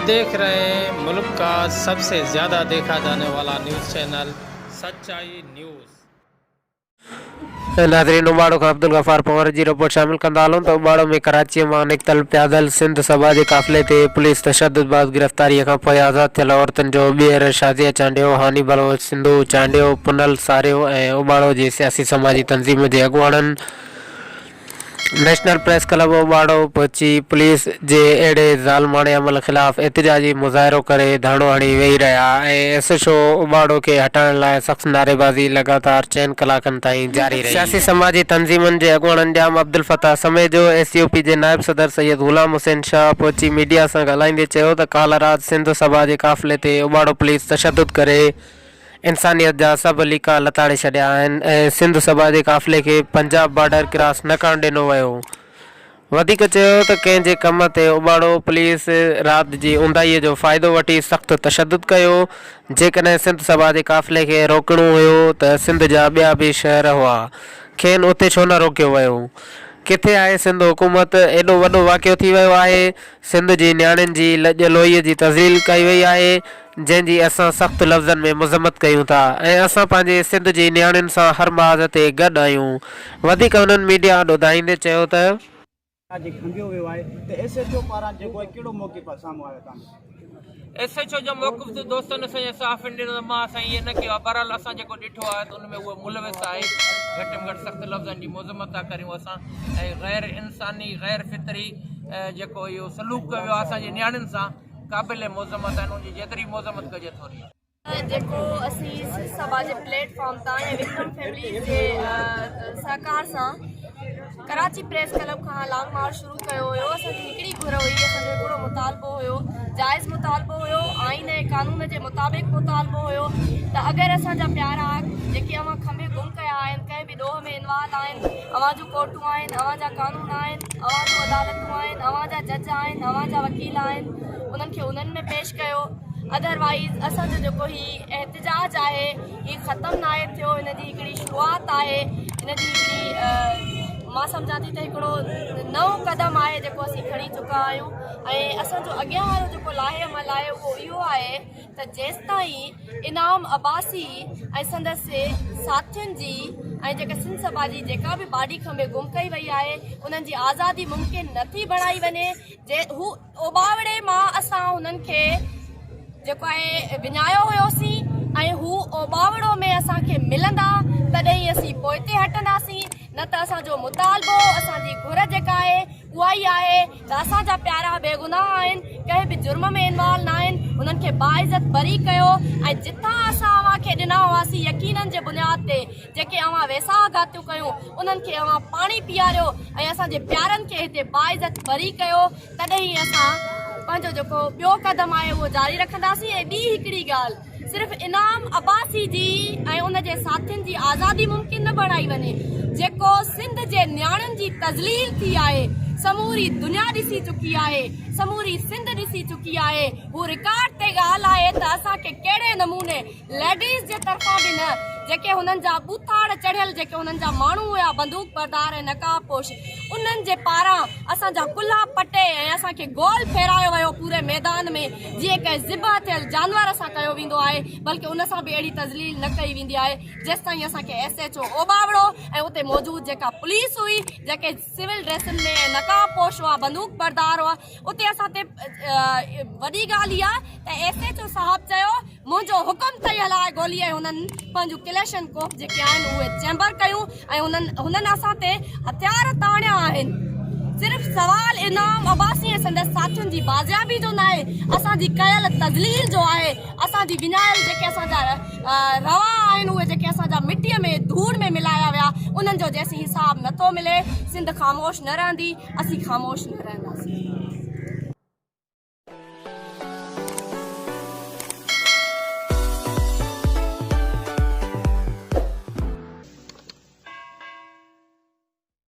देख रहे हैं मुल्क का सबसे ज्यादा देखा जाने वाला न्यूज़ चैनल सच्चाई न्यूज़। ناظرين اٻاڙو کان عبدالغفار پنهور جي رپورٽ شامل ڪندا هلون ته اٻاڙو ۾ ڪراچيء مان نڪتل پيادل سنڌ سڀا جي قافلي تي پوليس تشدد بعد گرفتاريء کان پوء آزاد ٿيل عورتن جو ٻيهر شازيه چانڊيو، هاني بلوچ، سنڌو چانڊيو، پنهل ساريو ۽ اٻاڙو جي سياسي سماجي تنظيم جي اڳواڻن نيشنل پريس ڪلب اوٻاڙو پهچي پوليس جي اهڙي ظالماڻي عمل خلاف احتجاجي مظاهرو ڪري ڌرڻو هڻي ويهي رهيا ۽ ايس ايڇ او اوٻاڙو کي هٽائڻ لاء سخت نعريبازي لڳاتار چئن ڪلاڪن تائين جاري رهي. سياسي سماجي تنظيمن جي اڳواڻن Jam Abdul Fattah Samejo, S U P جي نائب صدر سيد غلام حسين شاهه پهچي ميڊيا سان ڳالهائيندي چيو ته ڪالهه رات سنڌ سڀا جي قافلي تي اوٻاڙو پوليس تشدد ڪري انسانيت جا سڀ ليڪا لتاڙي ڇڏيا آهن ۽ سنڌ سڀا جي قافلي کي پنجاب بارڊر ڪراس نه ڪرڻ ڏنو ويو. وڌيڪ چيو ته ڪنهن جي ڪم تي اٻاڙو پوليس رات جي اونداهي جو فائدو وٺي سخت تشدد ڪيو، جيڪڏهن سنڌ سڀا جي قافلي کي روڪڻو هيو ته سنڌ جا ٻيا به شهر هئا کين اتي ڇو نه روڪيو ويو؟ ڪٿي آهي سنڌ حڪومت ايڏو وڏو واقعو ٿي ويو آهي سنڌ جي نياڻين جي لڄ لوئي جي تذليل ڪئي وئي آهي جنهن جي اسان سخت لفظن ۾ مذمت ڪيون ٿا ۽ اسان پنهنجي سنڌ جي نياڻين سان هر محاذ تي گڏ آهيون وڌيڪ هنن ميڊيا آڏو دانهيندي چيو ته. جي کنڀيو ويو آهي ته ايس ايڇ او پاران جيڪو آهي ڪهڙو موقف آهي سامهون آيو تان جو. ايس ايڇ او جو موقف ته دوستن اسان جي صحافين ڏنو ته مان سائين ائين نه ڪيو آهي بهرحال اسان جيڪو ڏٺو آهي ته ان ۾ اهو ملوث آهي گهٽ ۾ گهٽ سخت لفظن جي مذمت ٿا ڪريون اسان ۽ غير انساني غير فطري جيڪو اهو سلوڪ ڪيو ويو آهي اسان جي نياڻين سان قابل مذمت آهن ان جي جيتري مذمت ڪجي ٿوري آهي. جيڪو اسين سنڌ سڀا جي پليٽ فارم تان يا وڪرم فيمليز جي سهڪار سان ڪراچي پريس ڪلب کان لانگ مارچ شروع ڪيو هيو اسان جي هڪڙي گهر هئي اسان جو هڪڙو مطالبو هيو جائز مطالبو هيو آئين ۽ قانون جي مطابق مطالبو هيو ته اگر اسان جا پيارا جيڪي اوهان کنڀي گم ڪيا آهن ڪنهن به ڏوهه ۾ انوالو آهن اوهان جون ڪورٽون آهن، اوهان جا قانون آهن، اوهان جون عدالتون آهن، اوهان جا جج آهن، اوهان جا وڪيل آهن، انهن کي انهن ۾ پيش ڪيو، اڌر وائيز اسان جو جيڪو هي احتجاج آهي هي ختم ناهي ٿيو، هن جي هڪڙي شروعات آهي، هن جي هڪڙي مان سمجهان ٿي ته هڪڙو نئون قدم آهي جيڪو اسين کڻي چڪا آهيون ۽ اسان جو اڳيان وارو جيڪو لائحه عمل آهي اهو اهو آهي ته جيستائين انعام عباسي ۽ سندس ساٿين جي ۽ جيڪا سنڌ سڀا جي جيڪا به باڊي کنڀي گم ڪئي وئي آهي انهن جي آزادي ممڪن نه ٿي بڻائي وڃي جي هو اوٻاوڙي مان اسان انهن کي جيڪو آهي وڃايو هيوسين ۽ هو اوٻاوڙو ۾ اسان کي ملندا تڏهن ئي اسين پوئتي هٽنداسين نه ته اسان جو مطالبو اسان جي گهر جيڪا آهي اها ئي آهي ته اسان جا پيارا بيگناهه آهن، ڪنهن به جرم ۾ انوالو ناهن، انهن کي باعزت بري ڪيو ۽ جتان اسان اوهان کي ڏنا هئاسين يقينن جي بنياد تي جيڪي اوهان ويساهه گهاتيون ڪيون انهن کي اوهان پاڻي پياريو ۽ اسان جي پيارن کي هتي باعزت بري ڪيو تڏهن ئي اسان پنهنجو جيڪو ٻيو قدم آهي اهو جاري رکنداسين ۽ ٻي هڪڙي ڳالهه صرف انعام عباسي جي ۽ ان جي ساٿين جي آزادي ممڪن نه بڻائي وڃي، جيڪو سنڌ جي نياڻين جي تذليل ٿي آهي، سموري دنيا ڏسي چڪي آهي، سموري سنڌ ڏسي چڪي آهي، هو رڪارڊ تي ڳالهه آهي ته اسان کي ڪهڙي نموني ليڊيز جي طرفان به نه جيڪي هنن جا ٻوٿاڙ چڙهيل جيڪي هنن جا ماڻهو هيا بندوق بردار ۽ نقاب پوش انهن جي پاران اسان جا ڪلها پٽي ۽ اسان کي گول ڦيرايو ويو پوري ميدان ۾ جيئن ڪنهن ذبح ٿيل جانور سان ڪيو ويندو آهي بلڪه ان سان به اهڙي تذليل نه ڪئي ويندي آهي جيستائين اسان کي ايس ايڇ او اوٻاوڙو ۽ اتي موجود جيڪا پوليس هئي جيڪي سول ڊريسن ۾ ۽ نقاب پوش هئا بندوق بردار هئا اتي اسان تي وڏي ڳالهه اها ته ايس ايڇ او صاحب چيو منهنجو حڪم اٿئي هلاء گولي ۽ هنن پنهنجون ڪليشن ڪوف جيڪي آهن اهي چيمبر ڪيون ۽ هنن هنن اسان تي هٿيار تاڻيا آهن. صرف سوال انعام عباسي ۽ سندس ساٿين جي بازيابي جو ناهي اسان جي ڪيل تذليل جو آهي اسان جي وڃايل جيڪي اسان جا روا آهن اهي جيڪي اسان جا مٽي ۾ ڌوڙ ۾ ملايا ويا انهن جو جيسين حساب نٿو ملي سنڌ خاموش نه رهندي اسين خاموش نه رهنداسين.